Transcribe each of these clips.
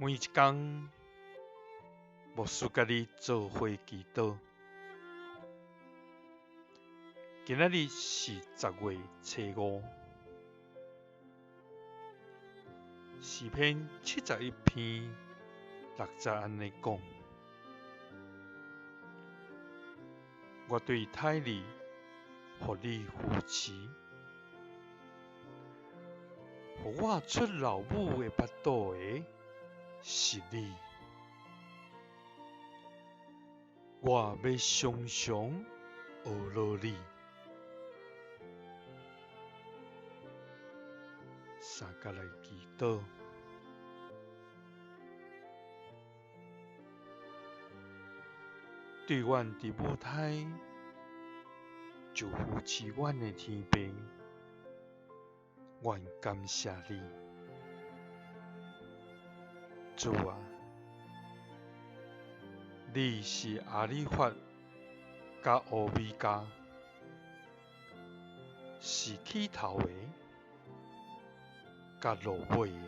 每一工，牧師佮你做伙祈禱。今仔日是10月初5，詩篇71篇6節按呢講：我對胎裡予你扶持，予我出老母的腹肚的是你。我欲常常呵咾你。三佮來祈禱，對阮佇母胎就扶持阮的天父，阮感謝你，主啊，你是阿里法佮烏米迦，是起頭的佮落尾的，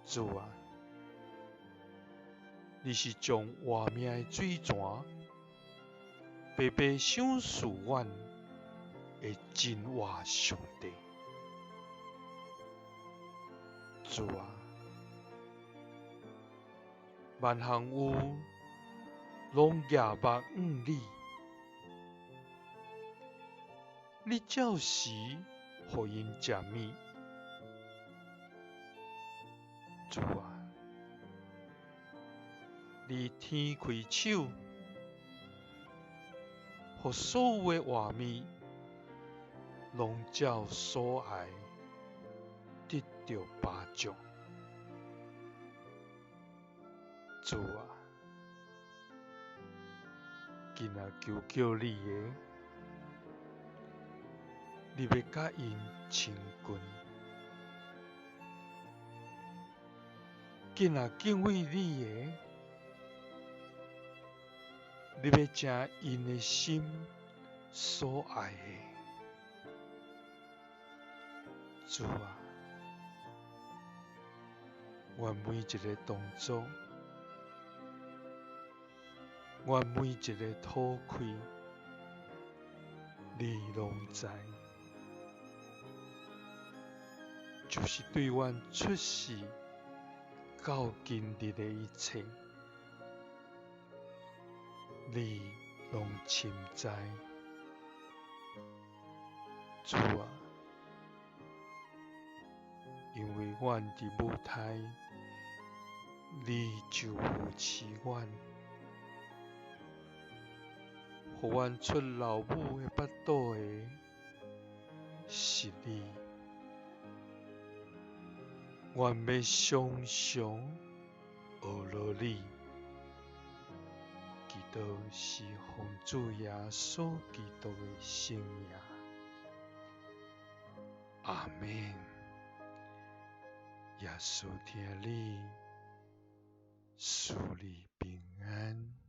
主啊，你是將活命的水泉白白賞賜阮的真活上帝。主啊，萬項有攏舉目向你，你照時予𪜶食物。主啊，你天開手，予所有的活物攏照所愛得著飽足。主啊，囝仔求叫你的，你欲佮𪜶親近；囝仔敬畏你的，你欲成𪜶的心所愛的。主啊，阮每一个動作，阮每一个吐氣，你攏知，就是對阮出世到今日的一切，你攏深知。主啊，因為阮佇母胎，你就扶持阮，予阮出老母的腹肚的是你。阮欲常常呵咾你，祈禱是奉主耶穌基督的聖名。阿們。耶穌疼你，賜你平安。